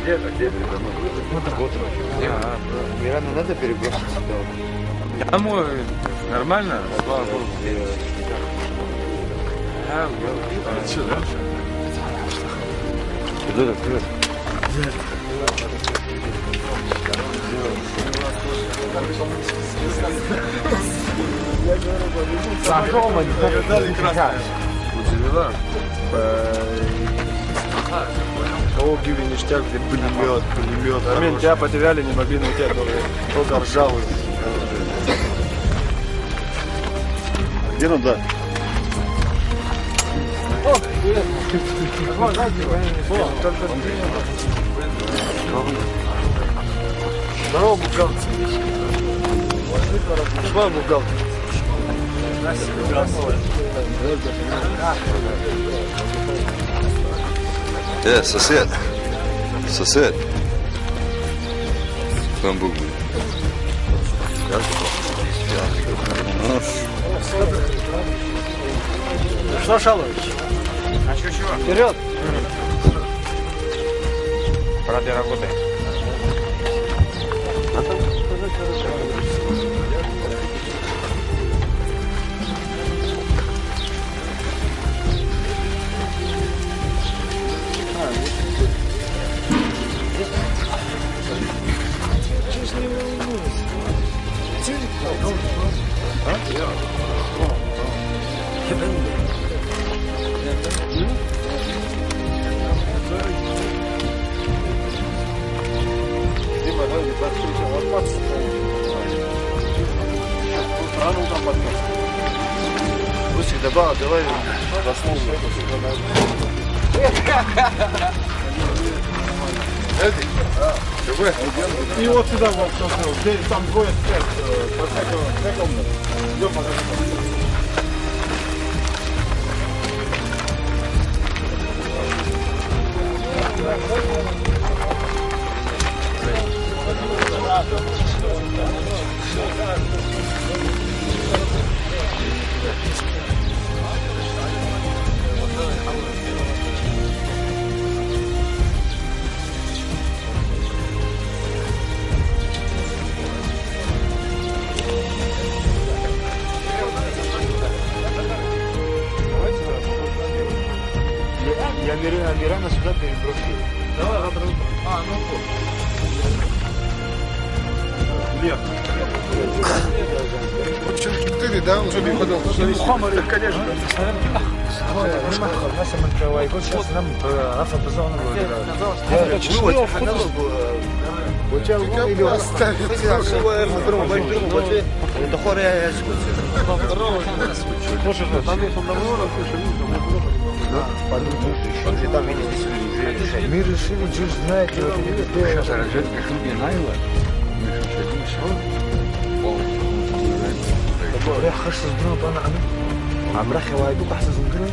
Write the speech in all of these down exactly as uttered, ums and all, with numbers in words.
Где-то, где-то. Вот, вот. А, Мира, ну надо перебросить сюда. Я думаю, нормально, слава богу. А, а, чё, да? Привет, привет. Зашёл, мы не знаем, что сейчас. Удивила. Э, О, Гиви, ништяк, где пулемёт, пулемёт. Амин, хороший. Тебя потеряли, не могли найти, а то только ржал. Где надо? Здорово, бухгалтер. Здорово, бухгалтер. Э, сосед. Сосед. Там был бы. Что, Шалович? А чё, чего? Вперед! Рады работы. Дима, давай, двадцать шесть, а вот двадцать, рано утром поднялся. Русик, добавил, давай, заснул. Эдик, а, другой. И вот сюда вот, вот, вот, здесь там двое спят, э, по всякому, всякому. Идём, покажи. Я, я Мира-, Мирана сюда переброшу. Давай, завтра утром. А, ну вот. Нет. Ты, да, уже не подал. Конечно. Сейчас нам, э, Рафа позвонил, говорит, да. Слушай, там есть он давно, слушай, там есть он давно. Мы решили, Джуш знает, и вот это сделаем. Сейчас рожать, как люди Найла, мы же садимся полностью. Бля, хорошо, сдвинул план, а ну. А брахи вайду, как сазунгры.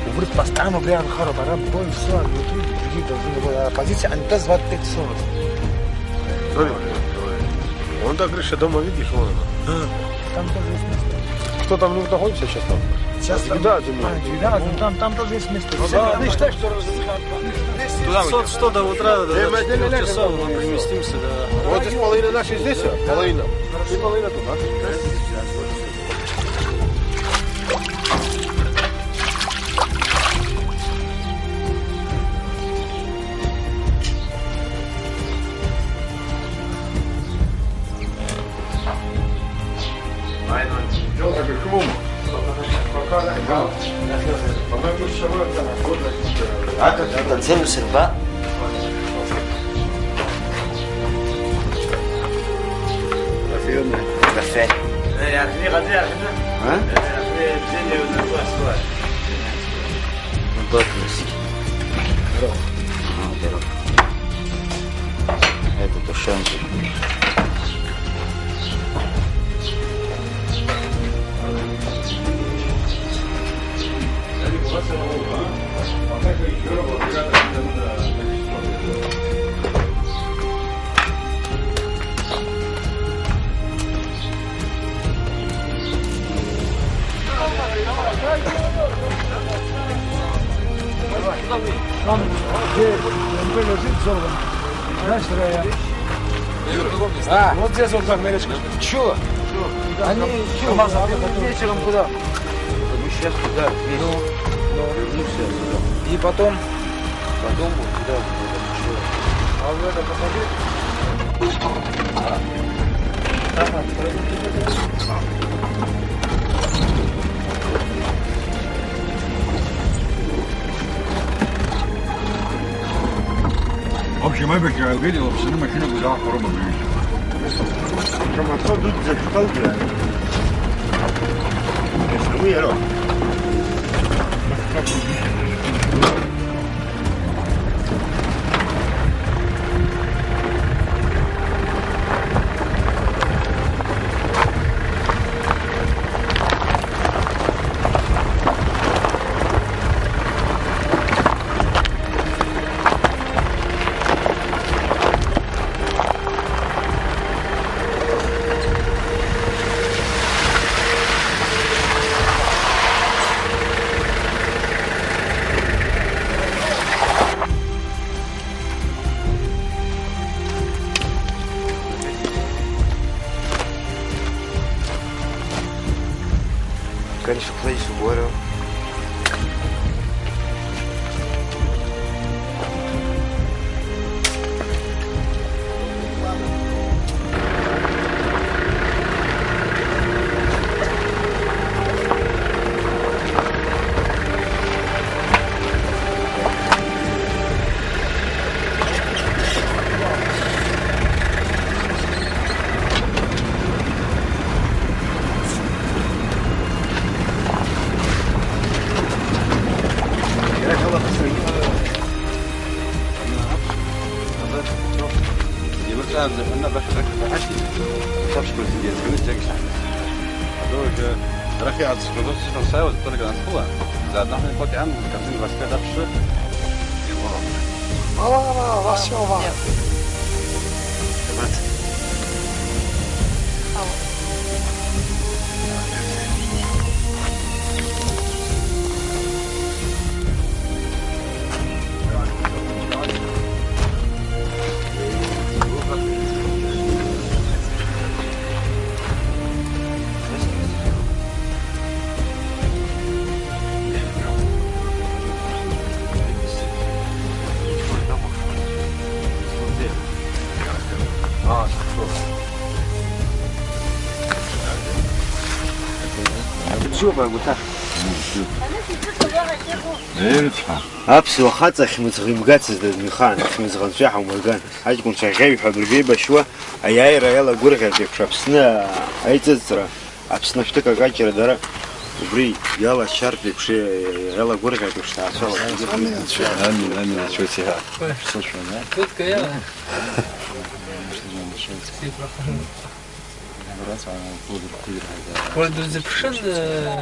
Убри постоянно, бля, анхара, бара, бой, всё, а внутри другие должны быть. А позиция, они то звать, так всё. Смотри. Вон та крыша дома, видишь, вон она. А, там тоже есть место. Кто там, ну, находится сейчас там? Сейчас там, да, земля. А, да, ну, там, там тоже есть место. Ну, да, не считай, что раз-, туда мы идём. Что до утра, до, до четырёх часов мы приместимся, да. Вот здесь половина наша здесь, а? Да. Половина. И половина туда. Акаҿ итанцеҩу сырба. Кафе. А? Здорово. Ага, здорово. Это тушенка. Там, где Б М П лежит взорванный, знаешь, такая... А, вот здесь вот как на речке. Чё? Они чё, КамАЗ отъехал. Вечером куда? Мы сейчас туда вместе. Ну, ну. Вернусь я сюда. И потом? Потом вот сюда, вот это чё? А вы это посмотрите. В общем, Эбер, я увидел, в машину куда пробовали. Причём отсюда тут засчитал, да? Конечно, мы, Яро. Can you please water? Имырцәааӡа ҳәаны абахьа ракәзаашьҭит, саԥшқәа зегьы иазганы џьаргьы шаҳҭахьаз. Адәы уажәы арахь иаацәгьоу сышьҭан сааиуаз, только анхыла, заодно ҳнеи кәак иан, картин двадцать пять аԥшы. Ала, ала, ала, всё, ала. Абац. Аԥсуа хаҵа ахьмыӡӷ имгацызт аҩнхаан, ахьмыӡӷ анцәа иҳаумырган. Ҳаҷкәынцәа ӷьеҩҳәа абыржәы еибашьуа, аиааира иалагәырӷьартә еиԥш, Аԥсны аиҵыҵра, Аԥсны шәҭык акаҷра дара убри иалачартә еиԥш, иалагәырӷьартә еиԥш ҭаацәала. Амин, амин, ацәеиҭа. Слушай, да? Тут кая? Уара дузыԥшын,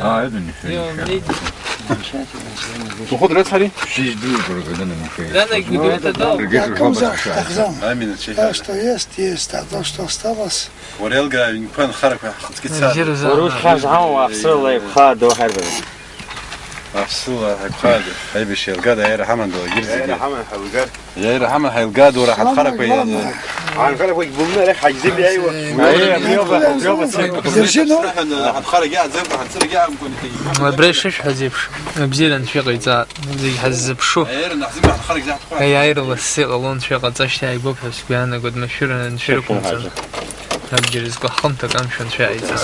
аа, иа, дунеи. Ухәы дрыцҳари? Шьыжьдуқәа рганы нымшеит. Данагь гәыдуеҭада? Ргьы рҳәома саша. Амин, ачеиҳа. То, что есть, есть, а то, что осталось. Уара еилгааҩ, инқәа нхарақәа ҳхаҵкы цар. Уара ушьхьа зҳауа уахсыла еиқәхаадоу ҳарбара. Аԥсыла ҳаиқәхаада, аибашьра еилгада, аиара ҳамандала, егьырҭ зегьы. Аиара ҳаман ҳаилгар. Иара ҳама ҳаилгад, уара ҳанхарақәа иан-, ҳанхарақәагь былны арахь ҳагьзымиааиуа. Аиа, абриоума, абриоума, сеиқәыԥсны. Ҳанхарагьы ааӡамкәа, ҳанҵырагьы аамкәа, иҭагьы. Абра ишышәҳәаз еиԥш, абзиара анцәа иҟаиҵааит, зегь ҳаззыԥшу. Аиа, наҳзымҳәа, ҳанхарагь заҳҭаху. Аиааира лассы иҟало анцәа иҟаҵашьҭи ааигәоуп ҳәа сгәы иаанагоит, машәырны анцәа ирықәымҵан. Абџьар зкәаҳхымҭак амшә анцәа иааиҵан.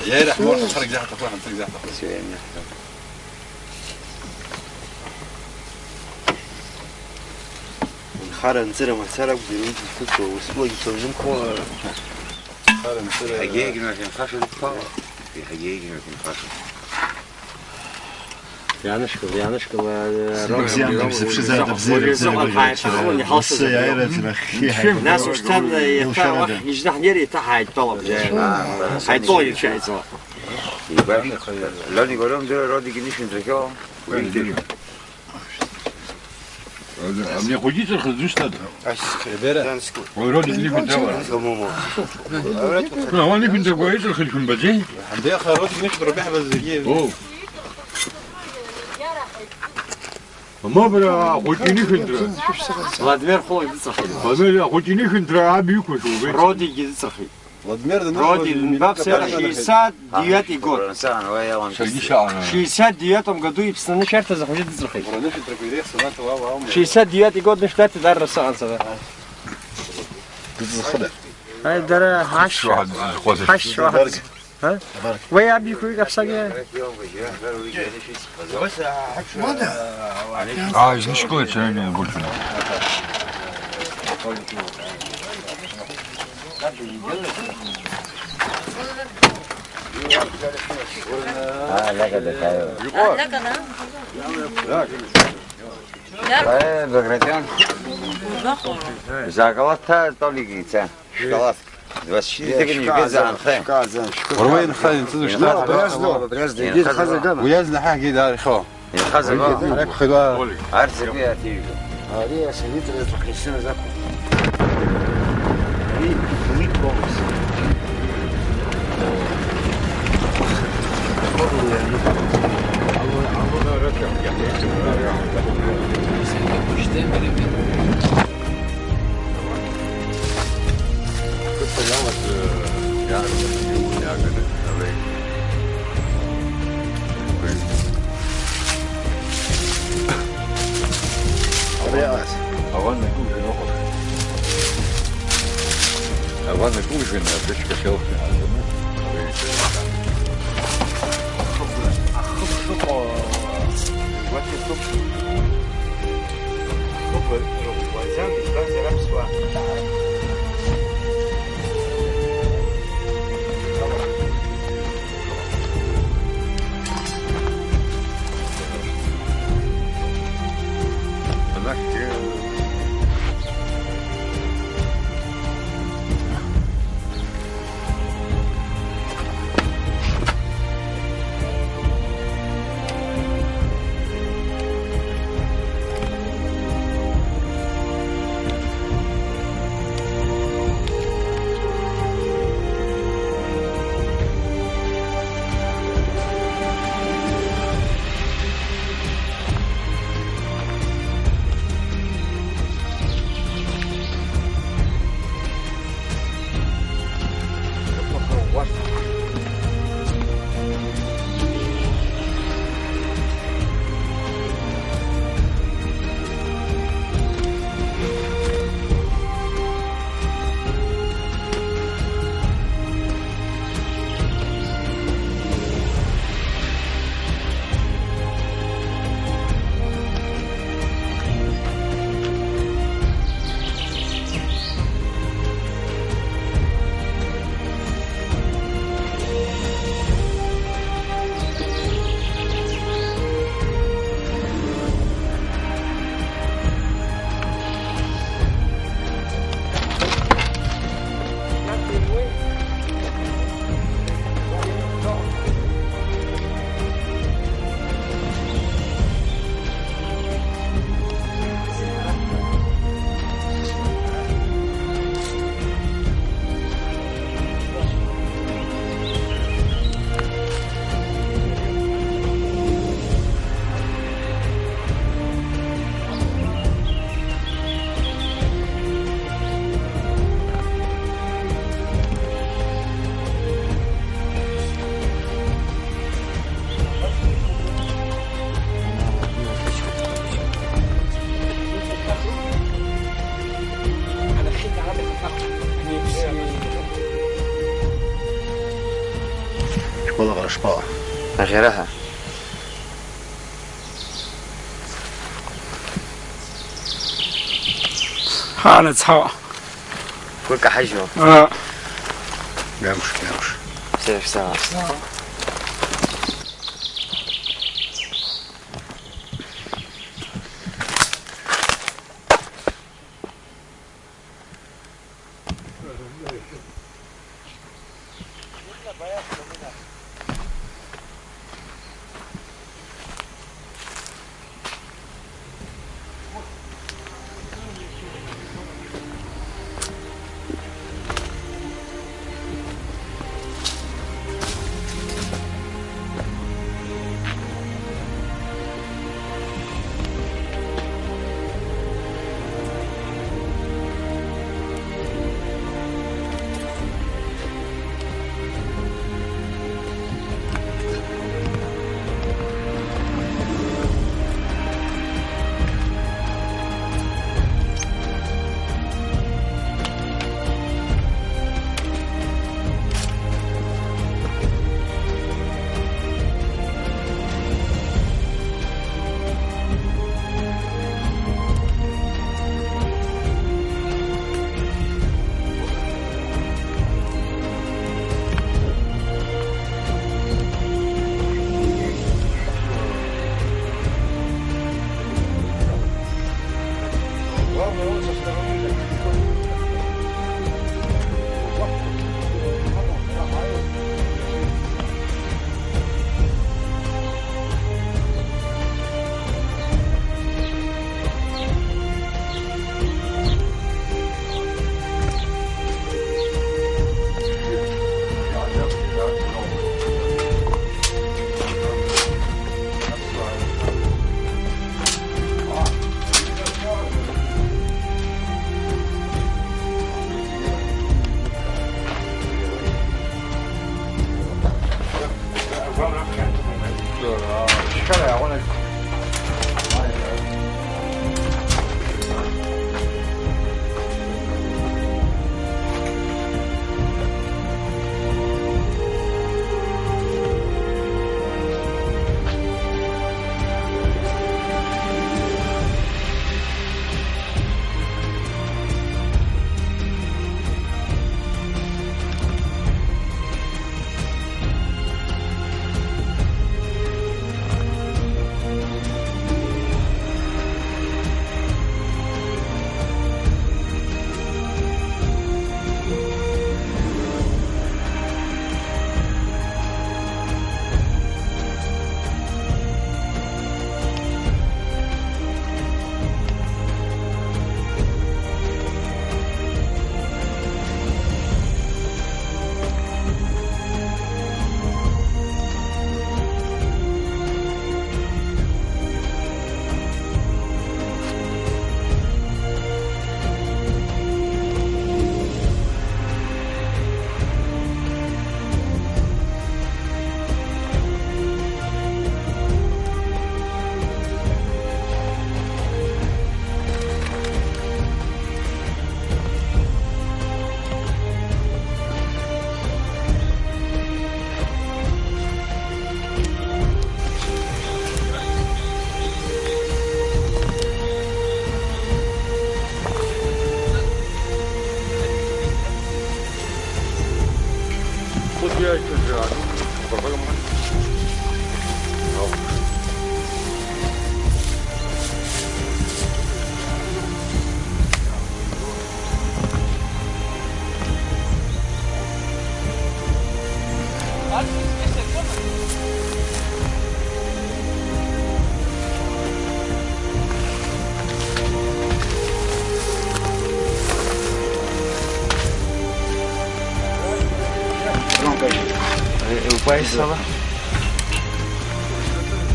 Иара ҳмоур ҳанцәа ракзаҳҭаху, ҳанцәа ракзаҳҭаху. Нхара нҵыра мацара акәзар, уи зхыҵуа, уасылагьы сылзымхуа. Нхара нҵыра. Иаҳагьы еиӷьны ахьынхаша дыԥхьаҟа. Иаҳагьы еиӷьны ахьынхаша. Иаанышгыл, иаанышгыл, а, Сыбзиан, Рома, бзыԥшызааит, Рома, бзиа, Рома, бзиа, Рома, бзиа, ҳаиԥхьаҟа, Рома, иҳалшаз. Асы, иааира, џьара хьхьи ҳаи. Нас ушьҭан, иахьа уахь ижьны ҳнеир, еиҭа ҳаидтәалап, џьара. Ҳаидтәалап, иахьа ҳаидтәалап. Ибар, Леон Игорем дыра родики нишин трехём. Мне хотите хозуста? Ас, бера. Ой, роди не финтава. Кому? Ну, он не финтава, это хоть кумбазе. Андеха роди не финтава, бяха базеги. О. Мабра хоть не финтра. Владимир Холодец ахида. Владимир хоть не финтра, а бюку. Роди гизцахи. Владимир, да, ну, Владимир, Владимир, баб, Владимир, шестьдесят девятый год. Шестьдесят девятом году и пацаны шерта заходит из рухи. Шестьдесят девятый год, ну, что ты дар рассанца, да? Ай, дара, хаш. Хаш, хаш. А? Вы обихуй, как саге? А, из нишкола чайный бурчу. А, ляга да кайо. А, ляга да. Э, Багратион. Закалата толигица. Шкалат. Двадцать четыре тыгни шказан, шказан. Урвен хазин, ты что? Брезду, брезду. Иди хаза гама. Уяз на хаги дар хо. Инхаза гама. Арак хила. Арзеби атига. Ари асанитра хисина заку. Ари хулит бомбас. Абри ас. Аван накужен охот. Аван накужен, а дочка селфи. Ахыб шыҟоу, гәаҭеи сықәшәоит. Ахыб рыӷәӷәаӡам, избанзар аԥсуаа. Анахьгьы Школаҟара шԥаҟа? Аӷьараҳәа. Ҳанаҵ ҳауа. Кәыкаҳажьуа. Аа. Меамш, меамш. Сеиԥш саауа.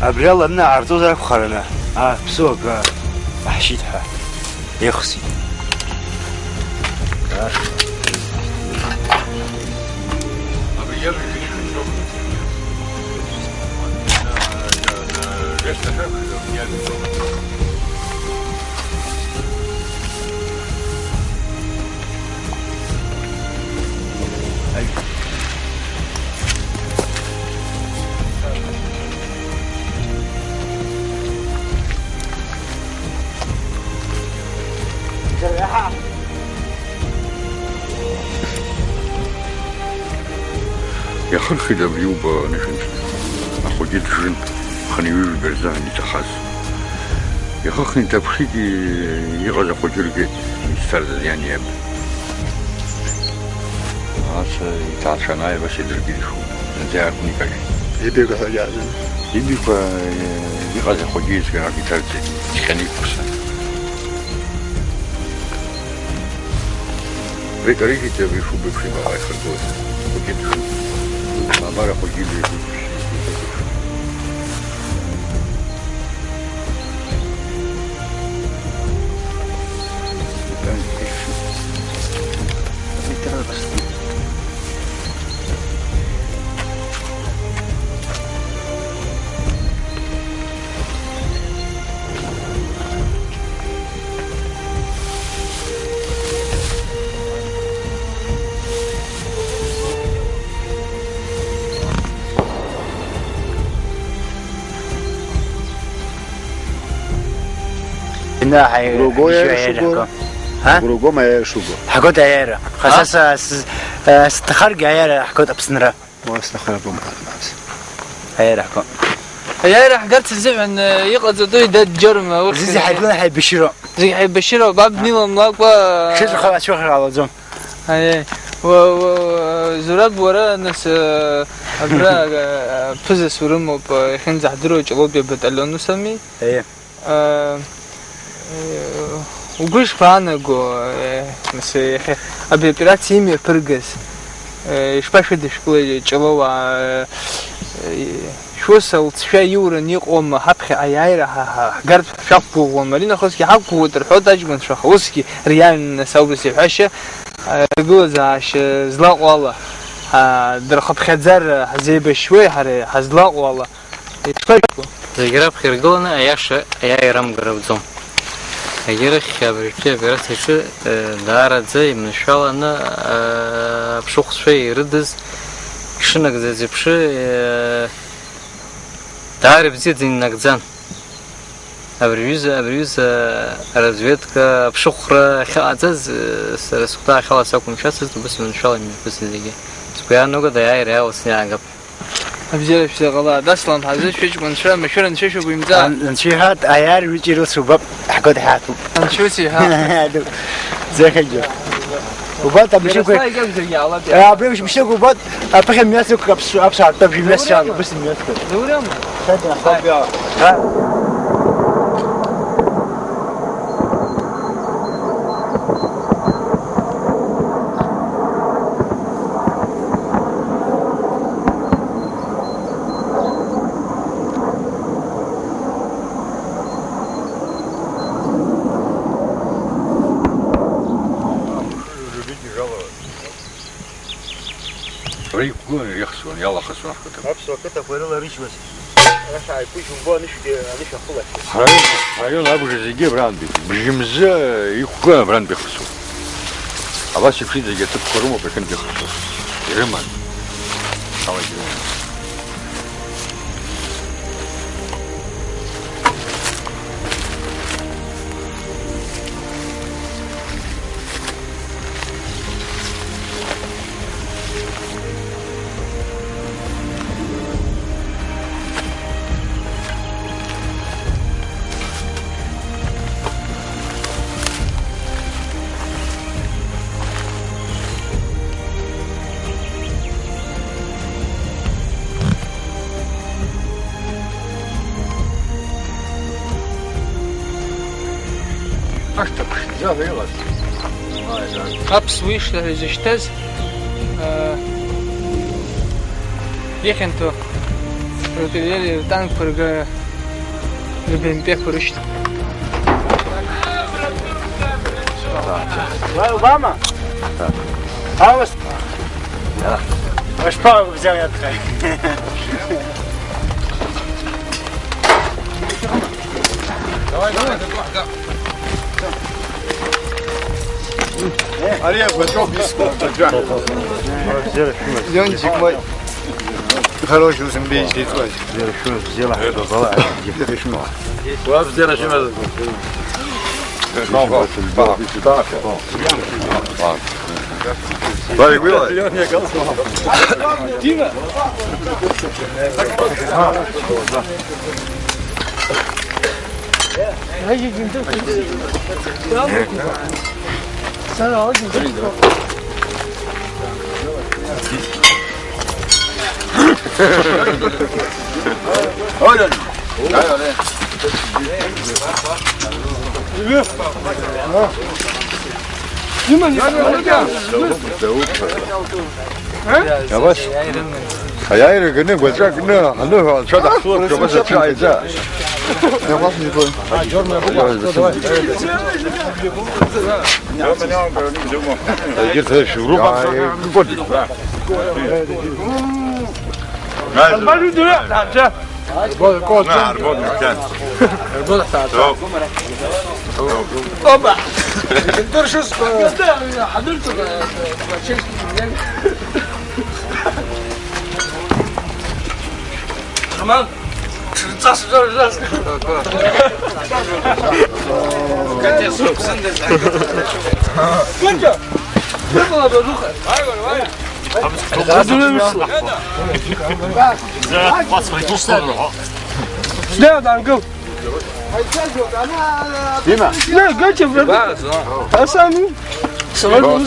Абри ала аныҟарҵозар акәхараны, аа, ԥсуак, аа, аҳшьит ҳәа ихсит. Иахырхит абри убо анышәынҭра. Ахәыҷы дыжын, хынҩажәи жәба рзыҳәан иҭахаз. Ихыхны иҭаԥшит, и-, иҟаз ахәыҷы ргеит, изцарҵаз иани иаби. Ас иҭаацәа анааи, абас идыркит ишубо, зынӡа иааркны икажьит. Ибиқәа ҳәа иаазын. Ибиқәа, э, иҟаз ахәыҷы иҵгара иҭарҵеит, иҭҟьаны иқәԥсан. Рикарыжьит абри ишубо еиԥш ибаҟа ихыргоз. Хәыҷы дшубо. Абар ахәыҷы ибаҩ. Ина ҳаи-, Гурогои ишәаиара ишуго? Ҳәа? Гурогома иара ишуго? Ҳгоит аиааира. Ха? Са, са, с-, э, сҭахаргьы аиааира ҳгоит Аԥсынра. Уа сҭахар абом ҳәа нас. Аиааира ҳгоит. Аиааира ҳгарц азыҳәан, э, иҟаҵатәуи дад Џьорма, урҭ Зегьы зегьы ҳаибганы ҳаибашьыроуп. Зегьы ҳаибашьыроуп, аб днеилымлакәа, Ҽыҵәахала ацәыхра ҟалаӡом. Аиеи. Уа, уа, уа, Зураб, уара, нас, э, абра, э, ԥызас урымоуп, э, иахьынӡаҳдыруа Ҷлоутәи абаталион усами? Аиеи. Э, э, угәы ишԥаанаго, э, нас, э, иахьа абри аоперациа имҩаԥыргаз, э, ишԥашәыдышәкылеи Ҷлоуаа, э, э, Шәус алҵшәа иуран иҟоума, ҳаԥхьаҟа аиааира ҳа, ҳа, ҳгартә шәақәгәыӷуама? Ари нахысгьы ҳақәгәыӷуеит рҳәоит аҷкәынцәа, аха усгьы реально, нас, аурыс иҳәашьа, а, ргылазаашьа злаҟоу ала, а, дырхыԥхьаӡар ҳзеибашьуеи ҳареи ҳазлаҟоу ала? Ишԥажәбо? Зегь раԥхьа иргыланы аиаша аиааира амгар ауӡом. Егьырахь абыржәтәи аоперациаҿы, э, даараӡа иманшәаланы, э, аԥшыхәцәа ирыдыз ишынагӡаз еиԥш, э, Даара ибзиаӡаны инагӡан. Абри аҩыза, абри аҩыза аразведка, аԥшыхәра ахьыҟаҵаз, сара сыхәҭаахьала сакәымшәацызт, убыс маншәала имҩаԥысит зегьы. Сгәы иаанагоит, аиааира иаласны иаагап. Абзиара шәзыҟала, Даслан, ҳазышәыҷкәынцәа, машәыр анцәа шәыгәимҵаа. Ан-, анцәа иҳәат, аиааира ҩыџьа ирылсу убап, ҳгәы дҳаҭәуп. Анцәа ус иҳәа. Ду. Зехьагьы. Убат, абжьы Иара гәы-, слагьы акәзаргьы ҟалап, иара. Абри абжьы гәы-, убат, аԥыхьа мҩасҩык аԥс-, аԥсаартә абжьы мҩасцәан, Заурема? Убыс имҩасқәа. Заурема? Шәада, Ҳа. Ҳа. Уи иқәгыланы ирыхсуан, иалахысуан ҳқыҭа. Аԥсуа қыҭақәа ирыларыжьуаз. Ара шәааиқәыжь умбо анышәгьы, анышә ахылахьеит. Ҳара, ҳара абжа зегьы абрантәи, бжьымза иқәгыланы абрантәи ихысуан. Абас еиԥш зегьы аҭыԥқәа рымоуп иахьынтәи ихысуа. Ирыман. Алагьы рыман. Аԥсуа ишла ҳәа изышьҭаз, аа, ихьанҭоу рартиллери ртанкқәа рга-, рбемпеқәа рышьҭоуп. Уа, убама? Алас. Ашԥа бзиа иаҭхеит. Ари агәаҵәоуп исҳәо, абыржәы. Леончик мой. Хороший узымбеижьҭеи ҵуаз. Уа бзиара шәымаз. Абас аиааира ганы, гәаҵәа кны ҳаныҳәа, анцәа даҳԥылап, абас аҽы ааиӡа. Егьырҭ рышә урыҟамҵо. Арбон, арбон, мшәан. Арбон ҳҭаацәа. Оба! Дыршысқәа. Роман! Ҿырҵас, ҿырҵас! Катя! Выпала базуха! Да, да, go. Дима. Да, Катя, брат. Асану. Сама.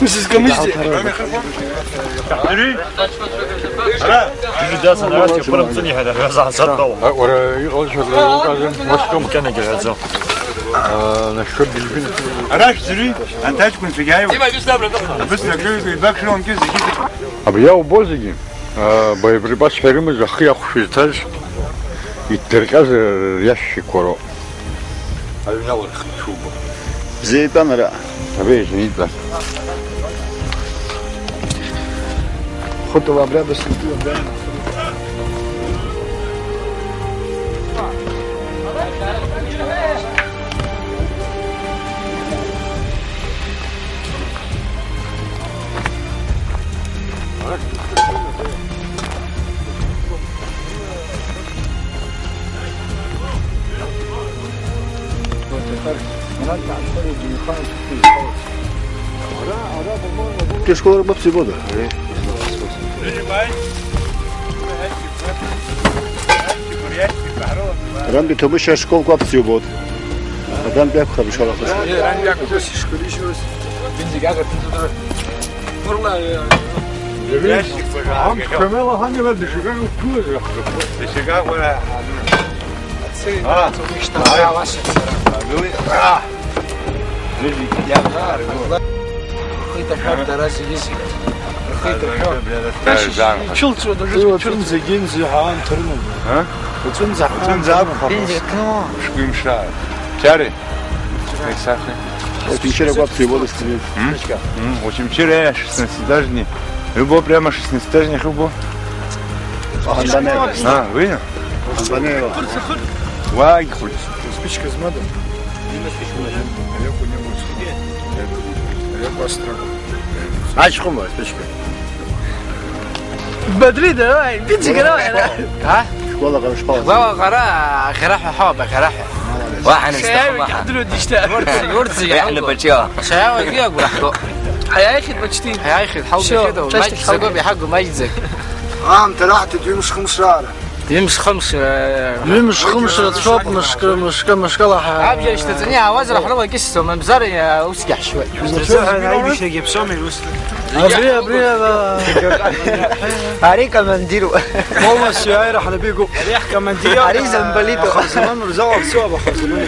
Миссис Камизи. Ара, ижидаса нарасти пырымцыни ҳәа ҳәа заҳасаттоу. Уара иҟалашәа указын, уашьҭоума? Кьанагьы ҳәаӡом. Насчет бензина. Арахь зыри, анҭаҷкәынцәагьы ааиуеит. Абыс нагрыҩтәи бакшәа ункьы зегьы. Абри иаубо зегьы, боеприпас ҳәа ирымаз ахы иахәшәа ирҭаз, иддырҟьаз риашьцәақәа роуп. Аҩны алырхит шубо. Бзиа итәан ара. Абеиаҵәа итәан. Хәыҭала абра дысынтәуп, абра. Школа рбап сибода. Ран би тобу сейчас школ квап сибод. Адам бяк хаб шала хас. Ран бяк хаб школи шос. Бинзи гагар. Урла. Ам шкамела хани ва дишиган куза. Дишиган ва. А, а, а. Рхеит ашәак дара зегьы-зегьы. Рхеит ашәак. Ицәылҵуа дажәыз уаҵәынӡагьы нзы ҳәа анҭ рымам. А? Уаҵәынӡа ҳәа. Уаҵәынӡа акәхап. Шәгәы имшааит. Чари? Исахи. Очимчира гвап ты воду стрит. М? М, Очимчира шестнадцатиэтажный. Любо прямо шестнадцатиэтажный хубо. Анбанева. А, вы? Анбанева. Вай, хуй. Спичка из мадам. Ачхума, спичка. Бадри, давай, пиццика, давай. А? Школа ҟара школа. Школа ҟара, аӷьараҳәа ҳауп, аӷьараҳәа. Уаҳа нысҭахым, уаҳа. Урҭ, урҭ зегьы ҳаҩны баҿио. Шаиауагьы агәра ҳго. Ҳаиааихьеит почти. Ҳаиааихьеит, ҳаугахьеит, маҷӡак ауп иҳагу, маҷӡак. Аамҭа раҳҭеит ҩымш-хымш раара. Ҩымш-хымш, э, Ҩымш-хымш рацәоуп, мышкы, мышкы, мышкыла ҳа- Абџьар шьҭаҵаны иаауазар, ҳрылакьысӡом, мамзар, э, усгьы ҳшьуеит. Ҳәа аибашьрагьы аԥсоума ирусны? Абри, абри, ала- Ари командиру. Полностью аира ҳнапы ику. Ари ҳкомандир. Ари замбалиту. Ахарзаман рзал аԥсуа, ахарзаман.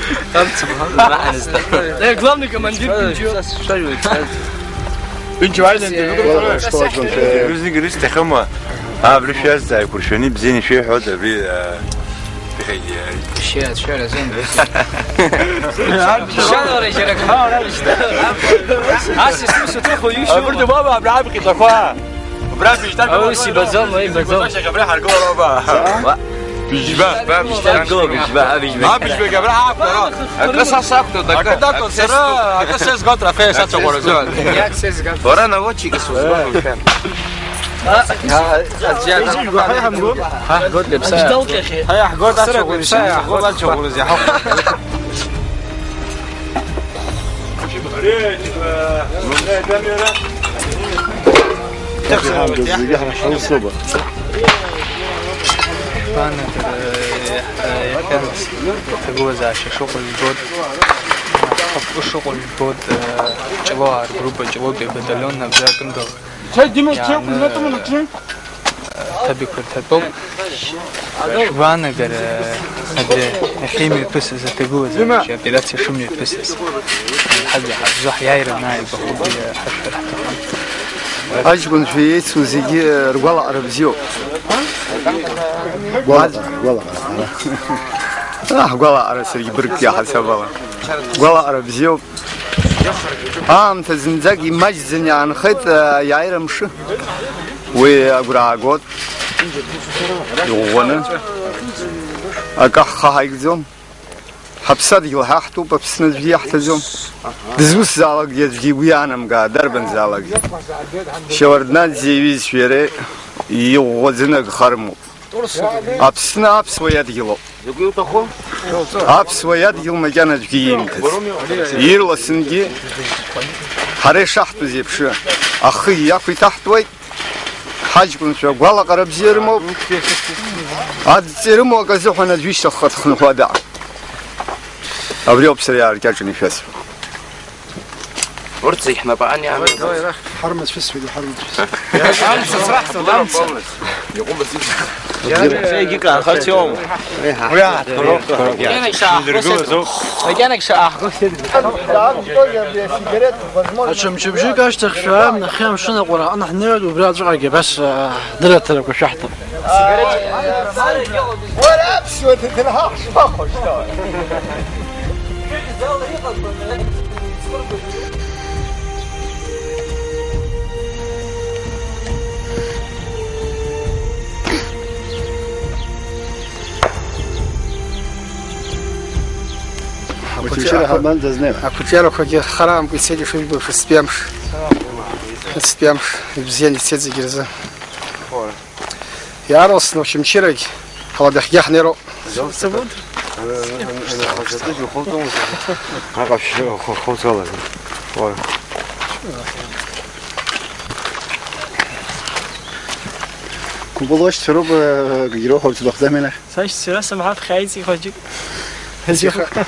Э, главный командир Пинчо. Пинчо, айда, Рызегьы рысҭахыма? Абри шәазҵааиқәыршәаны ибзианы ишәеиҳәоит, абри, а, Шьа, шәара зын. Шьа, уара, џьара кмаара, шьҭа. Ас исусу ҭыху ишьу. Абырҭ уама абра абӷьыцқәа. Убра быжьҭар. Ау, сибаӡом, уи баӡом. Абра ҳаргылароума? Ва. Быжьба, ба, быжьба. Абыжьба, абыжьба. Абыжьбагьы абра ҳақәтәароуп. Акы са сақәтәоуп, акы. Акы дақәтәоуп, сара, акы сызгоит, афеи сацәаӷәараӡоит. Иак сызгоит. Уара наводчик исызгоит, мшәан. Ҳаиаҳгоит ацәаӷәаразы, ҳаиаҳгоит ацәаӷәаразы, ҳахәа. Зегьы ҳара ҳусуба. Бан, э, э, иахьа иҭагылазаашьа шыҟоу жәбоит. Ҳаԥхьа шыҟоу жәбоит, э, Ҷлоу аргруппа, Ҷлоутәи абаталион абжьаркындала. Иааны, э, ҭабиқәа рҭатәоуп. Шәгәаанагара, абри иахьа имҩаԥысыз аҭагылазаашьа аоперациа шымҩаԥысыз. Ҳаӡәы ҳаззо ҳиааира анааигәахогьы ҳашәҳәар ҳҭахын. Аҷкәынцәа еицу зегьы ргәалаҟара бзиоуп. Гәалаҟара, гәалаҟара. Аҳ, гәалаҟара саргьы быргк иаҳасабала. Гәалаҟара бзиоуп. Аамҭа зынӡак имаҷӡаны иаанхеит, аиааира мшы. Уи агәра аагот. Иӷәӷәаны. Акы ҳхы ҳаигӡом. Ҳаԥсадгьыл ҳаҳҭоуп, Аԥсны аӡәгьы иаҳҭаӡом. Дызусзаалакгьы аӡәгьы игәы иаанамгаа, дарбанзаалакгьы. Шьауарднаӡе иҩызцәеи иареи иӷәӷәаӡаны агхармоуп. Аԥсны аԥсуа иадгьылоуп. Закәи уҭаху? Аԥсуа иадгьыл макьана аӡәгьы иимҭац. Ирласынгьы ҳара ишаҳтәыз еиԥш ахы иақәиҭаҳтәуеит. Ҳаҷкәынцәа гәалаҟара бзиа рымоуп. Адҵа ирымоу акы азыҳәан аӡәы ишьҭахьҟа дхынҳәуа даҟам. Абри ауп сара иааркьаҿны ишәасҳәо. Урҭ зегь ҳнапаҟны иаанагоит. Ҳармацәыс, ҳармацәыс. Амца сраҳҭоит, амца. Егьикаахарц иоума? Уи ааҭгылоуп. Макьанагь шааҳгоит. Макьанагь шааҳгоит. Ачымчыбжьык ашьҭахь шәаа, нахьхьи амшын аҟәара аҟны ҳнеиуеит, убри аҵәҟьагьы абас, а, дырраҭарақәа шәаҳҭап. Уара аԥсуа ҭаҭынҳа ҳшԥахәышҭаауеи? Очамчыра ҳаман дазнеиуа. Ақәҿиарақәагьы хараамкәа ицеит, ишыжәбо, шәыстәи амш. Шәыстәи амш ибзиан ицеит зегьы рзы. Иаарласны Очамчырагь ҳладахьгьы ҳнеироуп. Аҟаԥшьы хәылҵәалаз. Кубалошь цәыруп, э, гиро хәарцу бахӡамина. Сашьцәа расымҳа ԥхьа иҵихуа џьык.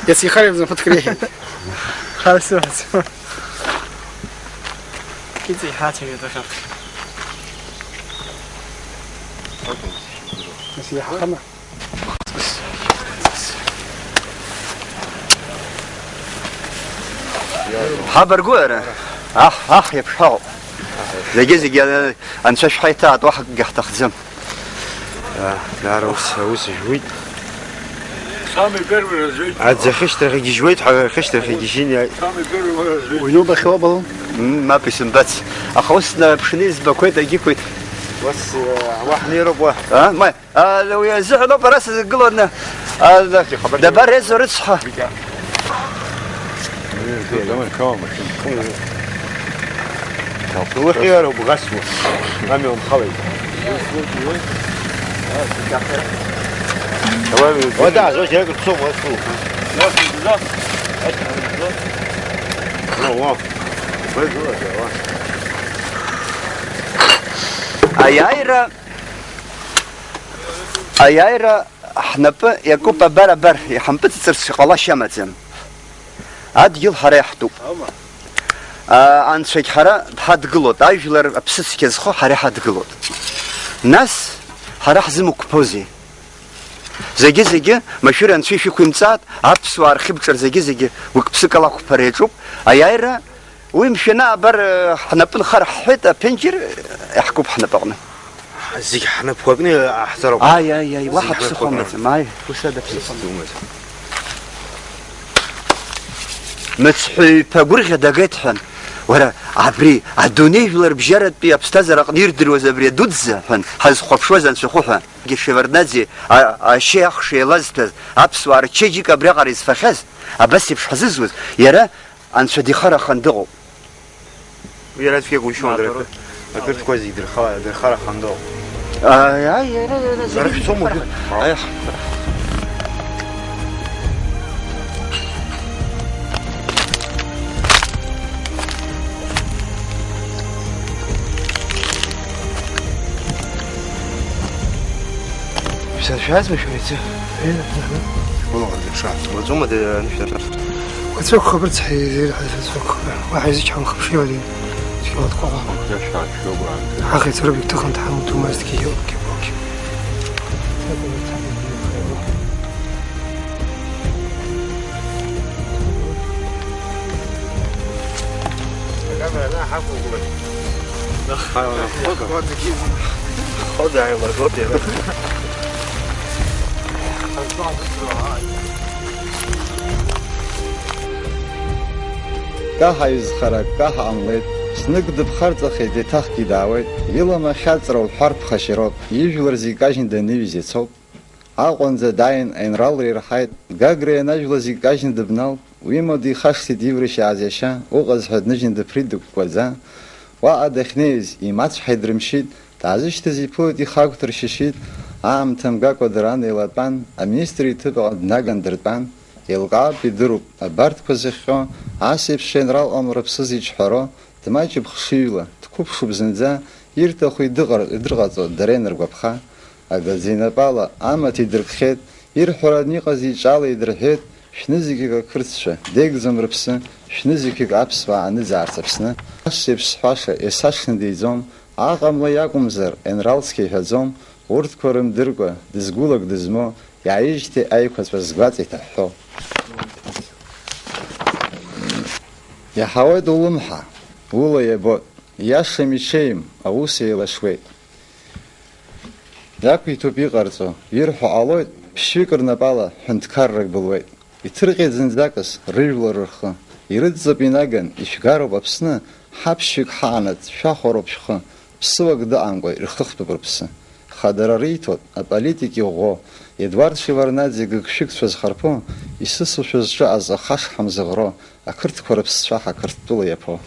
Иацихаривӡан хәыҭкреиҳәеит. Хар сымаӡам. Иҵихаҭ ҩадахьак. Нас иаҳахама? Ҳабаргәы ара, аҳ, аҳ иаԥшаауп. Зегьы-зегьы, э, Анцәа шәҳаиҭаат, уаҳа акгьы ҳҭахӡам. Даара ус, аус жәуит. Самый первый раз жить. Аӡы ахьышьҭрахьгьы жьуеит, ҳа ахьышьҭрахьгьы жьын иааит. Самый первый раз жить. Уҩнубахьоу абалон? М, мап исымбац. Аха ус наԥшны избақәеит, агьықәит. Ус, э, уа ҳнеироуп уа. А, ма, а, уи азыҳәаноуп ара сазыгыланы. А, да, дабар Езо рыцҳа. Улахьи ара убӷасуа. Амҩа умхалеит. О, да, зо, я говорю, кто, вот, кто. О, о. Аиааира Аиааира ҳнапы иакуп, абар, абар, иҳампыҵыҵырц ҟалашьа амаӡам. Адгьыл ҳара иаҳтәуп. А, Анцәагь ҳара дҳадгылоит, ажәлар аԥсыцқьа зхо ҳара иҳадгылоит. Нас ҳара ҳзымқәԥозеи? Зегьы-зегьы, машәыр Анцәа ишәықәимҵааит, аԥсуаа рхьыбҿар зегьы-зегьы гәык-ԥсык ала ақәԥара иаҿуп. Аиааира Уи мшәаны абар, э, ҳнапы нхар ҳҳәеит, аԥенџьыр, э, иаҳкуп ҳнапаҟны. Зегь ҳнапқәа кны иҟаҳҵароуп. Ааи, ааи, ааи, уаҳа зегь ԥсыхәа ҳнапқәа кны. Амаӡам, ааи, ус ада ԥсыхәа амаӡам. Думаӡам. Мыцҳәаҩ ԥагәырӷьа дагеит ҳәан. Уара, абри адунеи жәлар бжьаратәи аԥсҭазаара аҟны ирдыруаз абри адуӡӡа ҳәан ҳазхәаԥшуаз анцәахәы ҳәа. Шеварднаӡе, а-, ашьеи ахши еилазҭәаз аԥсуаа рчеиџьыка абриаҟара изфахьаз, абас еиԥш ҳзызуз, иара Анцәа дихарахан дыҟоуп. Иара цәгьак ушьуан, наоборот, дара. Ақырҭқәа зегь дырха-, дырхарахан дыҟоуп. Ааи, ааи, иара, иара зегьы Дара шәцома уажәы? Дырхарахан. Ааи, ҳа-, Шәсыршәазма шәара иацы? Шәгәылаҟара зеиԥшран. Уаҵәума д-, анышә-, Уаҵәы акәхап, рыцҳа, ирҳәаз уаҵәы акәхап. Уаҳа изычҳауам хыԥшыла дин. Цәгьала дҟалама? Ҳаха ицәырбеит ҭыхын дҳамоу думазҭгьы иоуп, кьыпокьы. Ҳхәыда ааилыргоит иара. Каҳа изхара каҳа ҟамлеит, знык дыԥхарҵахеит, еиҭахгьы даауеит, илама ахьаҵра уҳәар ԥхашьароуп, ижәлар зегь кажьны даныҩыз иацоуп. Аҟәанӡа дааин, аинралра ирҳаит, Гагра ианажәлаз икажьны дыбналт, уимоу дихашҭит иврашьааз иашьа, уҟаз ҳәа дныжьны дыԥрит дыкәкәаӡа. Уаҟа дахьнеиз, имацәҳа идрымшьит, даазышьҭыз иԥылеит, ихагә ҭыршьышьит, аамҭа мгакәа дара ан еилатәан, аминистр иҭыԥ аҟны днаган дыртәан, еилкаауп, идыруп, абарҭқәа зыхҟьо, ас еиԥш аинрал ҟамлара ԥсыз иҿҳәаро, дмаҷуп хшыҩла, дқәыԥшуп зынӡа, ирҭаху идыҟар-, идырҟаҵо дара ианыргәаԥха, агаӡа инапала амаҭ идыркхеит, ирҳәараны иҟаз иҿала идырҳәеит, шәнызқьҩык ақырҭцәа, деигӡом рыԥсы, шәнызқьҩык аԥсуаа аныӡаарц Аԥсны. Ас еиԥш сҳәаша, есашшны деиӡом, аҟамла иакәымзар, енралцқьа иҳәаӡом, урҭқәа рымдыркәа, дызгәылак дызмоу, иааижьҭеи аиқәаҵәа згәаҵа иҭаҳәҳәо. Иаҳауеит улымҳа, ула иабоит, иашам иҽеим, аус еилашуеит. Иақәиҭуп иҟарҵо, ирҳәо ҟалоит, ԥшьҩык рнапала ҳәынҭқаррак былуеит. Иҭырҟьеит зынӡакыс рыжәлар рхы, ирыдҵоуп инаган, ишәгароуп Аԥсны, ҳаԥшьҩык ҳаанаҵ, шәахәароуп шәхы, ԥсыуак дыҟамкәа ирхыхтәуп рыԥсы. Хадара риҭоит, аполитик иӷәӷәо, Едуард Шеварднаӡе гыгшәыгцәа зхарԥо, исысушәа зҿы аҵахашҳам зыӷро, ақырҭқәа рыԥсцәаҳа Қырҭтәыла иаԥо.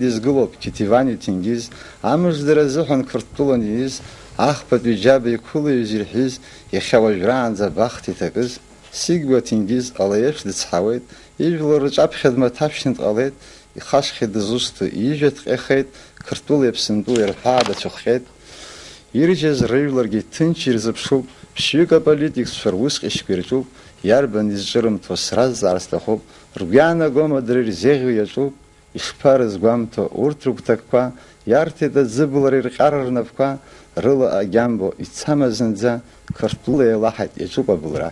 Дизгылоуп Қьеҭевани Ҭенгиз, амыждара азыҳәан Қырҭтәылан ииз, ахԥатәи џьаба иқәылаҩыз ирҳәиз, иахьа уажәраанӡа абахҭа иҭакыз, Сигуа Ҭенгиз ала еиԥш дыцҳауеит, ижәлар рҿаԥхьа дмаҭаԥшьны дҟалеит, ихашхьеит дызусҭоу, ижәа ҭҟьахеит, Қырҭтәылеи Аԥсынтәылеи рҳәаа дацәыхҟьеит. Иржьаз рыжәларгьы ҭынч ирзыԥшуп, ԥшьҩык аполитикцәа русҟьышьқәа ирҿуп, иарбан изҿырымҭуа сразҵаар сҭахуп, ргәы иаанагома дара ирзеиӷьу иаҿуп, ишԥарызгәамҭо урҭ рыгәҭакқәа, иарҭеит аӡыблара ирҟьара рнапқәа, рыла агьамбо ицама зынӡа, Қырҭтәыла еилаҳаит, иаҿуп абылра.